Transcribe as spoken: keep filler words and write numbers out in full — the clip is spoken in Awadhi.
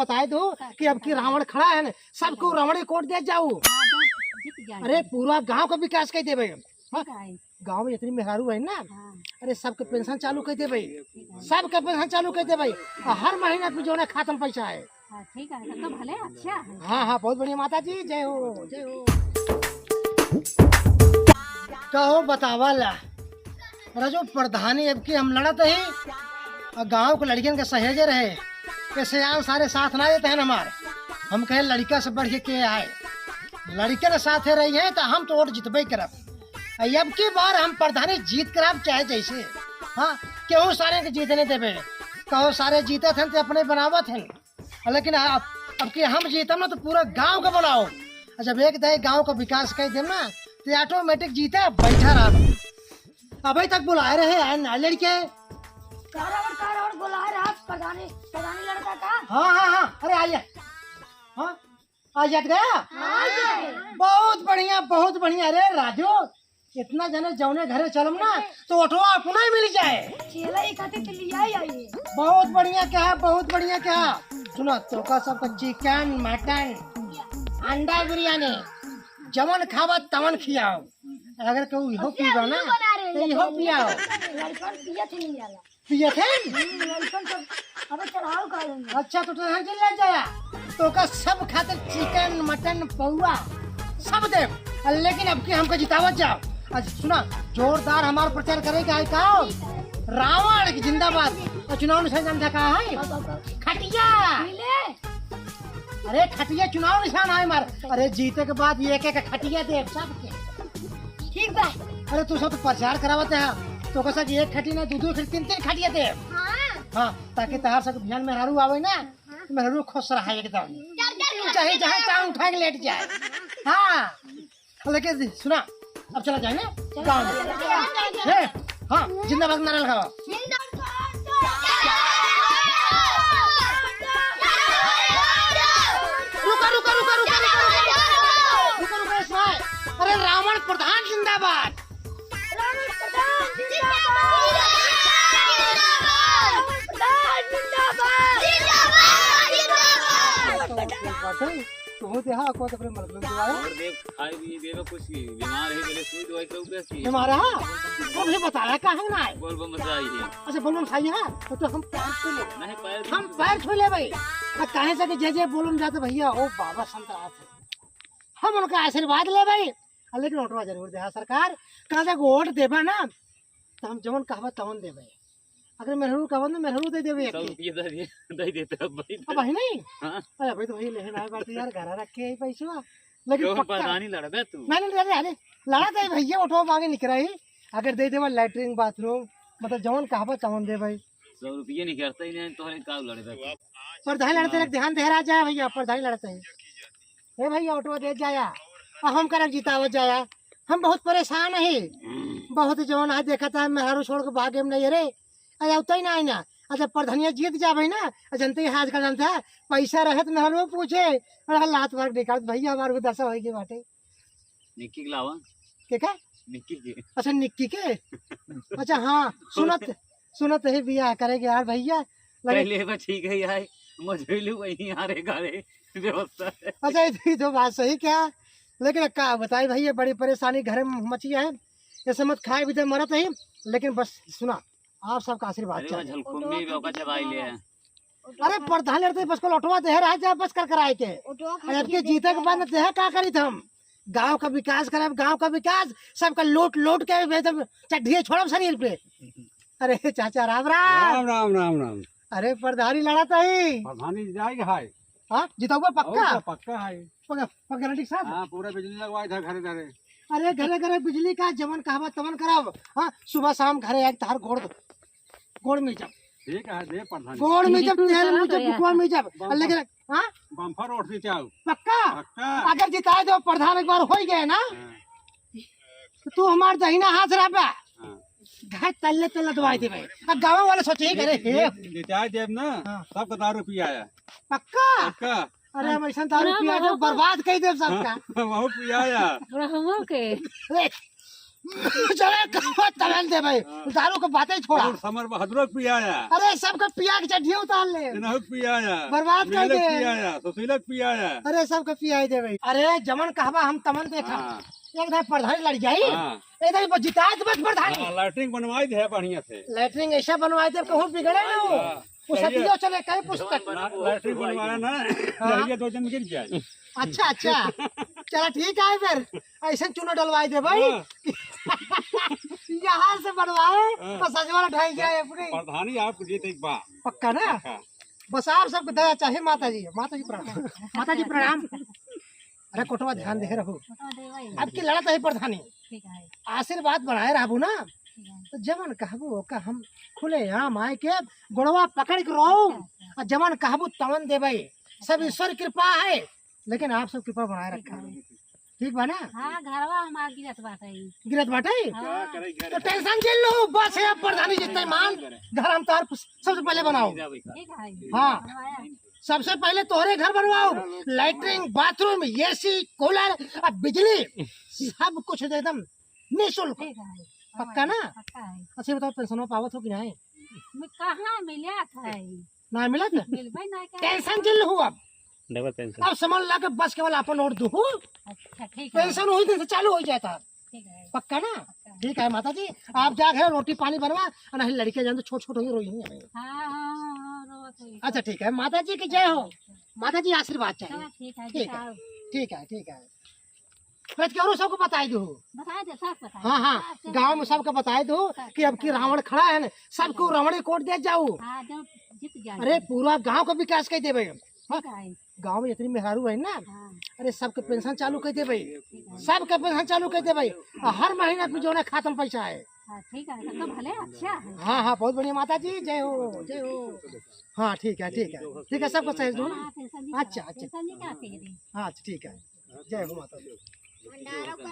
बताए दो कि अब की रावण खड़ा है ना, सबको रावण के कोट दे जाओ। हाँ, तो जीत जाए। अरे, पूरा गांव का विकास कर देबे। हाँ? ठीक है। गांव में जितनी मेहरारू है ना, हाँ। अरे, सबके पेंशन चालू कर देबे। ठीक है। सबके पेंशन चालू कर देबे। और हर महीना पे जो ना खातम पैसा है। हाँ, ठीक है, तब तो भले अच्छा है। हाँ, हाँ, बहुत बढ़िया माता जी, जय हो, जय हो। कहो बतावा ला, रजो प्रधानी अब की हम लड़त ही, और गांव के लड़कियन के सहेजे रहे, के सयान सारे साथ ना देते हैं हमार। हम कहे लड़का से बढ़ के के आए, लड़के के साथे रही है तो हम तो वोट जितबे करब। आ अब की बार हम प्रधानी जीत करब चाहे जैसे, हाँ, केहू सारे के जीतने देबे। कहो सारे जीतत हैं तो अपने बनावत हैं, लेकिन अब, अब की हम जीतम ना तो पूरा गांव का बनाओ। जब एक दाई गांव का विकास कर देम ना तो ऑटोमेटिक जीते बैठा रहा। अबे तक बुलाए रहे हैं ना लड़के। कारावर, कारावर बुलाए रहा प्रधानी, प्रधानी लड़का का? हाँ, हाँ, हाँ, अरे आइए। हाँ, आ जात गया? हाँ। बहुत बढ़िया, बहुत बढ़िया। अरे राजू, इतना जने जौने घरे चलम ना, तो ओटवा अपना ही मिल जाए। चेला ही खातिर तो लिया ही आई। बहुत बढ़िया कहा, बहुत बढ़िया कहा। सुना, तोका सबका चिकन, मटन, अंडा बिरयानी, जवन खावा तवन खियाओ। अगर केहू इहो पीबा ना, तो इहो पियाओ। लड़कन पियत ही नहीं जाला। पियत है? हम्म, लड़कन सब, अबे चढ़ाओ का लेंगे। अच्छा, तो तोहे के ले जाया। तोका सब खातिर चिकन, मटन, पौआ, सब दे। लेकिन अब की हमको जितावत जाओ। अच्छा सुना, जोरदार हमार प्रचार करे के है का? रावण की जिंदाबाद। और चुनाव निशान जानता का है? खटिया। अरे खटिया चुनाव निशान है हमार। अरे जीते के बाद एक एक खटिया दे सबके। ठीक बा। अरे तू सब तो प्रचार करावत है, तो कसा कि एक खटिया ना, दो दो खटिया, तीन तीन खटिया दे। हाँ। हाँ, ताकि तहार सब बिहान मेहरारू आवे ना, हाँ। मेहरारू खुश रहा एकदम। चाहे जहाँ चाहे उठा के लेट जाए। हाँ। लेकिन सुना, अब चला जाए ना गाँव में। हे, हाँ, जिंदाबाद नारा लगावा। रुका, रुका, रुका, रुका, रुका, रुका, रुका, रुका, इसमें। अरे रावण प्रधान जिंदाबाद। रावण प्रधान जिंदाबाद। रावण प्रधान जिंदाबाद। तुहूँ देहा, को तो अपने मर्द लोग दिवाया। और देख, खाए भी देवे कुछ ही, बीमार है, पहले सुई दवाई के ऊपर सी। बीमार है? वो भी बताया काहे ना है? बोल बम बताई है। अच्छा, बोल बम सही है? तो, तो हम पैर छू ले। नहीं, पैर हम पैर छू ले भाई। आ, काहे से कि जे जे बोल बम जाते भैया, ओ बाबा संत रात है। हम उनका आशीर्वाद ले भाई। आ, लेकिन ओटवा जरूर देहा सरकार। कहाँ से वोट देबा ना, तो हम जवन कहबा तवन देबे। अगर मेहरू कहबा ना, मेहरू दे देबे सौ एक। रुपये दे दिए, दे देते अब भाई। अब भाई नहीं? हाँ। अरे भाई तो भाई लेहे ना बात यार, घर रख के ही पैसा। लेकिन क्यों पक्का। प्रधानी लड़बे तू? नहीं, नहीं, अरे, अरे, लड़ा तो भैया, उठो मांगे निकरा ही। अगर दे देबा लैट्रिन बाथरूम, मतलब जवन कहबा तवन दे भाई। सौ रुपये नहीं करते ही नहीं, तोहरे का लड़बे तू? प्रधानी लड़ते हाँ। रख, ध्यान दे रहा जाए भैया, प्रधानी लड़ते हैं। ए भैया, ओटवा दे जाया, अब हम करब जितावत जाया। हम बहुत परेशान है, बहुत जौन है, देखत है, मेहरारू छोड़ के भागे में नहीं रे, अरे उतना ही ना है ना। अच्छा, प्रधनिया जीत जाबे ना, जनते ही हाथ का जानता है, पैसा रहे तो मेहरारू पूछे, अरे लात मार निकाल, भैया हमारे को दशा होगी बाटे। निक्की के लावा। के का? निक्की के। अच्छा, निक्की के। अच्छा, हाँ, सुनत, सुनत ही बियाह करेगे यार भैया। लगे पहले बा ठीक है यार, मजबूरी वही यार है घरे व्यवस्था है। अच्छा, ये तो, ये तो बात सही क्या, लेकिन अब का बताई भाई, ये बड़ी परेशानी घरे में मची है। ऐसे मत खाए भी दे मरत ही, लेकिन बस सुना, आप सबका आशीर्वाद अरे वो चाहिए। झलकुम्मी भी ओका चबाई ले है। अरे प्रधान लड़ते बस को लौटवा दे रहा जा बस कर कराए के। अरे अब के जीते के बाद में देह का करी हम? गांव का विकास करब, गांव का विकास, सबका लोट लोट के एकदम चड्ढिए छोड़ब शरीर पे। अरे चाचा राम राम। राम, राम, राम, राम। अरे प्रधानी लड़त ही। प्रधानी जाएगा है। हाँ, जितौबा पक्का? और तो पक्का है। पक्का, पक्का गारंटी के साथ? हाँ, पूरा बिजली लगवाए था घरे घरे। अरे घरे घरे बिजली का जवन कहबा तवन कराब। हाँ, सुबह शाम घरे आके तहार गोड़, गोड़ में जब। ठीक है, दे प्रधानी। गोड़ में जब, तेल में जब, बुकवा में जब। बम्पर। लेकिन हाँ? बम्पर उठ के जाओ। पक्का? पक्का। अगर जिताए दो प्रधान एक बार हो ही गए ना, हाँ। तो तू हमार दहिना हाथ रहबा। हाँ। घर तल्ले तल्ले दबाई देबे। अब गाँव वाले सोचे ही करे, जिताए देब ना, हाँ। सबका दारू पियाया। पक्का? पक्का। अरे हम ऐसा दारू पिया तो बर्बाद कर देब सबका। बहुत पियाया। रहमो के। अरे, चले, कहवा तलन देबे, दारू के बातें छोड़ा। और समर बहादुर के पियाया। अरे, सबके पिया के चड्ढी उतार ले। इनहु के पियाया। बर्बाद कर मिले दे। पियाया, सुशीला के पियाया। अरे, सबके पियाई देबे। अरे, जमन कहबा हम तमन देखा। हाँ। एक दाई प्रधानी लड़ जाई। हाँ। एक दाई बस जिताए तो बस प्रधानी। हाँ, लैट्रिन बनवाई दे बढ़िया से। लैट्रिन ऐसा बनवाई दे, कहूँ बिगड़े ना हो। हाँ। वो सदियों चले, कई पुस्तक। ला-, लैट्रिन बनवाया ना, हाँ। लहरिया दो जन गिर जाए। अच्छा, अच्छा। चला ठीक है फिर, ऐसे चूना डलवाई दे भाई। हाँ। यहाँ से बनवाए, हाँ। तो सजवाल ढाई जाए अपनी। प्रधानी आपको जीते एक बार। पक्का ना? पक्का। बस आप सबको दया चाहे माता जी। माता जी प्रणाम। माता जी प्रणाम। अरे कोटवा ध्यान दे रहू। कोटवा दे भाई। अब की लड़त है प्रधानी। ठीक है। आशीर्वाद बनाए रहबू ना। ठीक है। तो जवन कहबू ओका हम खुले आम आए के गोड़वा पकड़ के रोऊ। अच्छा, अच्छा। और जवन कहबू तवन देबे। सब अच्छा। ईश्वर कृपा है, लेकिन आप सब कृपा बनाए रखा। ठीक है। ठीक बा ना? हाँ, घरवा हमार गिरत बाटे। गिरत बाटे? हाँ। तो टेंशन जिन लो, बस है अब प्रधानी जितने मान, घर हम तोहर सबसे पहले बनाओ। ठीक है। हाँ। बनवाया। सबसे पहले तोहरे घर बनवाओ, लैट्रिन, बाथरूम, एसी, कूलर, अब बिजली, सब कुछ एकदम निःशुल्क। ठीक है। पक्का ना? पक्का है। अच्छा, ये बताओ, पेंशनवा पावत हो कि नहीं? मैं कहाँ मिलत है? ना मिलत? मिलबे ना करे। टेंशन जिन लहू अब। डबल पेंशन। अब समझ ला के बस केवल अपन वोट दू। अच्छा, ठीक है। पेंशन वही दिन से चालू हो जाता। ठीक है। पक्का ना? पक्का। ठीक है माता जी, आप जा घर रोटी पानी बनवा, और नहीं लड़के जान तो छोट छोट हो ही रोई हैं। हाँ, हाँ, हाँ, हाँ, रोवत होई। अच्छा, ठीक है, माता जी की जय हो। माता जी आशीर्वाद चाहिए। चला, ठीक है, ठीक है, दिखाओ। ठीक है, ठीक है। रजकौरो सबको बताई दो। बताई दे, सब बताई दे। हाँ, हाँ, सब, सब गाँव में बताई दे। सबको बताई दो सब कि अब की बताई दे। रावण खड़ा है ना, सबको हाँ। रावण के वोट दे जाओ। हाँ, जो जीत जाए। अरे, पूरा गाँव का विकास कर देबे। हाँ? ठीक है। गाँव में इतनी मेहरारू है ना, हाँ। अरे, सबके पेंशन चालू कर देबे। ठीक है। सबके पेंशन चालू कर देबे। आ, हर महीना पे जो है खाता में पैसा है। हाँ, ठीक है, तब तो भले अच्छा है। हाँ, हाँ, बहुत बढ़िया माता जी, जय हो, जय हो। हाँ, ठीक है, ठीक है, ठीक है, सबको सहेज दो ना। हाँ, टेंशन नहीं अच्छा, करो, अच्छा। टेंशन नहीं करो, ठीक है। हाँ, अच्छा, ठीक है, जय हो माता जी। भंडारा ऊपर